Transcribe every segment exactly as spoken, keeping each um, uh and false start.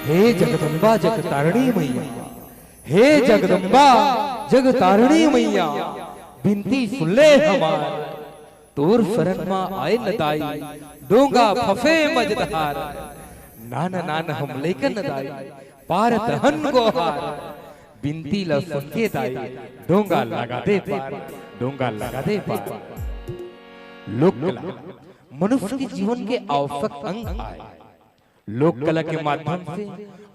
हे जगदम्बा जगतारणी मैया, हे जगदम्बा जगतारणी मैया, बिनती सुन ले हमार। तोर सरन म आए न दाई, डोंगा फफे मझधार। नान नान हम लइकन दाई, पारत हन गोहार। बिनती ल सुन के दाई, डोंगा लगा दे पार, डोंगा लगा दे पार। लोक कला मनुष्य के जीवन के आवश्यक अंग आय। लोक कला के माध्यम से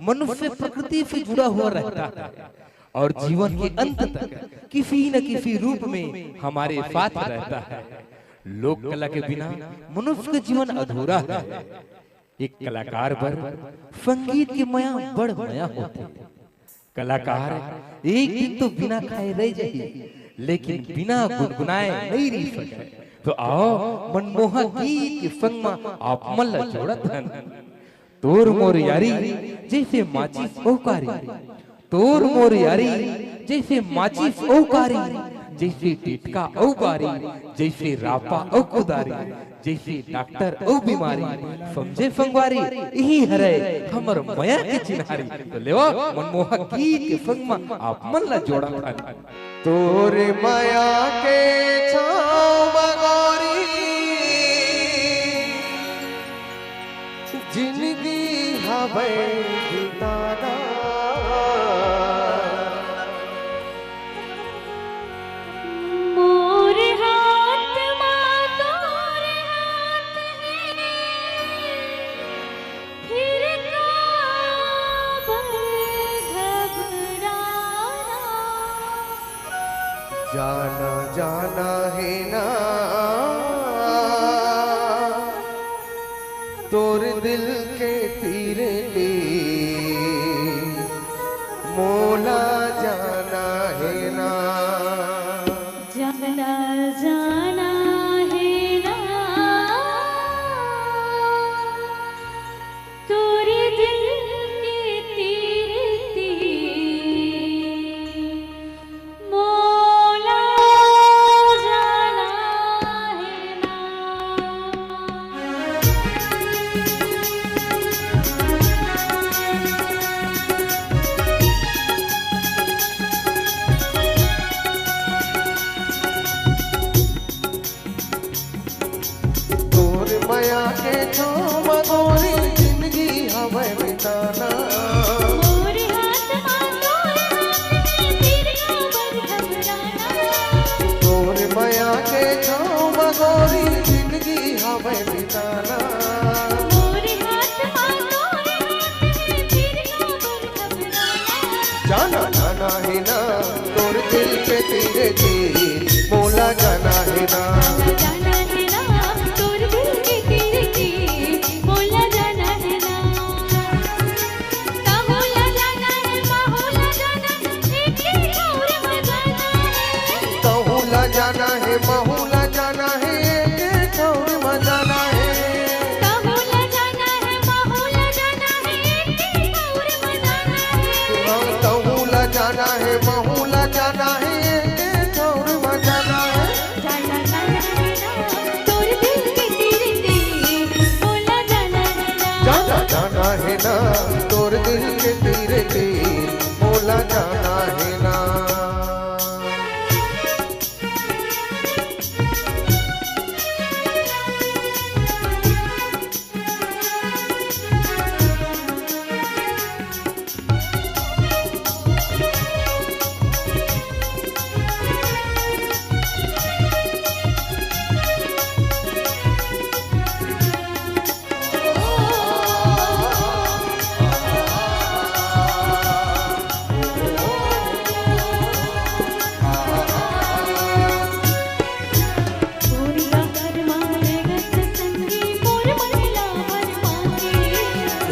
मनुष्य प्रकृति से जुड़ा हुआ रहता है और जीवन के अंत तक किसी न किसी रूप में हमारे साथ रहता है। लोक कला के बिना मनुष्य का जीवन अधूरा है। एक कलाकार बर संगीत के मया बड़ मया होथे। कलाकार एक दिन तो बिना खाए रह जाही, लेकिन बिना गुनगुनाए नइ रह सके। तो आओ, मनमोहक गीत के संग म आप मन ल जोड़त हन। तोर मोर यारी जइसे माचिस अउ कारी, तोर मोर यारी जइसे माचिस अउ कारी, जइसे टिटका अउ बारी, जइसे रापा अउ कुदारी, जइसे डॉक्टर अउ बीमारी, समझे संगवारी, इही हरय हमर मया के चिन्हारी। तो लेवा, मनमोहक गीत के संग म आप मन ल जोड़त हन। तोर मया के छाँव म गोरी, जिनगी हवय बिताना। मोर हाथ मा तोर हाथ हे, फिर काबर घबराना। जाना जाना हे ना तोर दिल के तीर ले मोला जाना हे ना। जाना जाना हे ना तोर दिल के तीर तीर मोला जाना हे ना। तोर मया के छाँव म गोरी जिनगी हवय बिताना। मोर हाथ मा तोर हाथ हे, फिर काबर घबराना। तोर मया के छाँव म गोरी जिनगी हवय बिताना। मोर हाथ मा तोर हाथ हे, फिर काबर घबराना। जाना जाना हे ना तोर दिल के तीर तीर मोला जाना हे ना। जाना हे ना तोर दिल के तीर तीर मोला जाना हे ना। कहूँ ला जाना हे, महूँ ला जाना हे, एक ही ठौर म जाना हे। कहूँ ला जाना हे, महूँ ला जाना हे, एक ही ठौर म जाना हे। कहूँ ला जाना हे, महूँ ला जाना हे, एक ही ठौर म जाना हे। हाँ, कहूँ ला जाना हे, महूँ ला जाना हे, एक ही ठौर म जाना हे। जाना जाना हे ना तोर दिल के तीर तीर मोला जाना हे ना। जाना जाना हे ना तोर दिल के तीर तीर मोला जाना हे ना।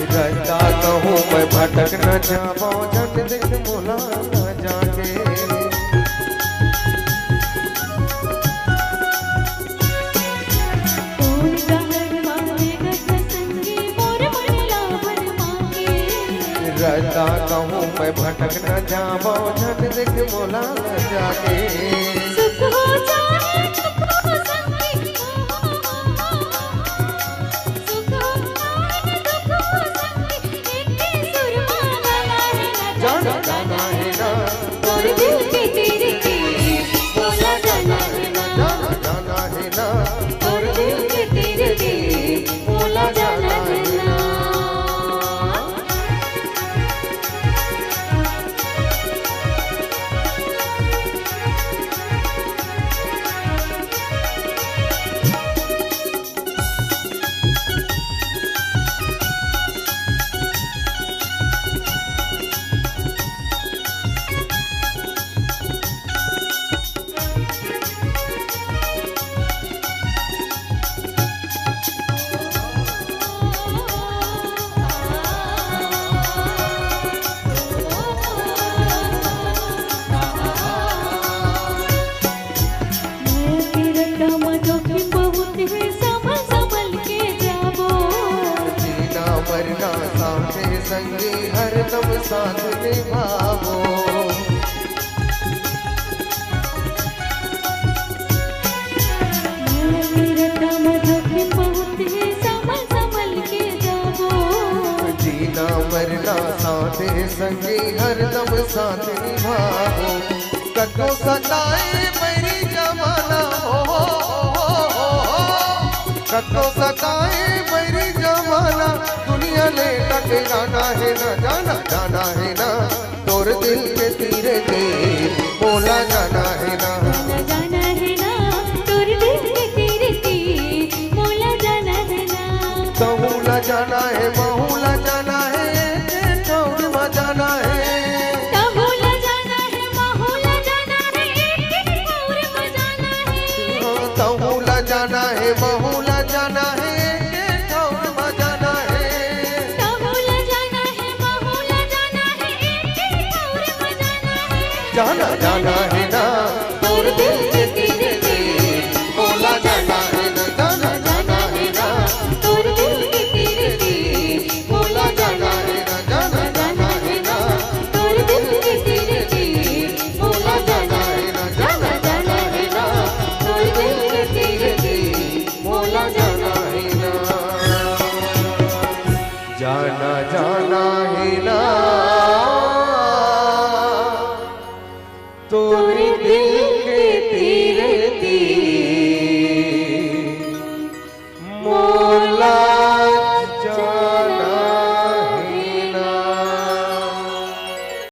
रहिता कहूँ मैं भटक न जावं, झट देख मोला न जाके। रहिता कहूँ मैं भटक न जावं, झट देख मोला न जाके। सुख हो चाहे दुख हो संगी, सुख हो चाहे दुख हो संगी, एक ही सुर हरदम साथ निभाबो। जीना मरना साथे संगी हरदम साथ निभाबो। कतको सताए बैरी जमाना हो, हो, हो, हो, हो। कतको सताए बैरी जमाना, दुनिया ले टकराना हे ना, जाना, जाना हे ना, तोर दिल के तीरे तीर, मोला जाना हे ना। जाना, जाना हे ना, तोर दिल के तीरे तीर, मोला जाना हे ना। तहूँ ला जाना हे, महूँ ला जाना हे, एक ठौर मा जाना हे। तहूँ ला जाना हे, महूँ ला जाना हे, एक ठौर मा जाना हे। हाँ, तहूँ ला जाना हे, महूँ ला जाना हे, एक ठौर मा जाना हे। तहूँ ला जाना हे, महूँ ला जाना हे, एक ठौर मा जाना हे। जाना, जाना हे ना, तोर दिल के तीरे तीर, मोला जाना हे ना, जाना, जाना हे ना, तोर दिल के तीरे तीर, मोला जाना हे ना, जाना, जाना हे ना, तोर दिल के तीरे तीर, मोला जाना हे ना, जाना, जाना हे ना, तोर दिल के तीरे तीर, मोला जाना हे ना। जाना, जाना हे ना, तोर दिल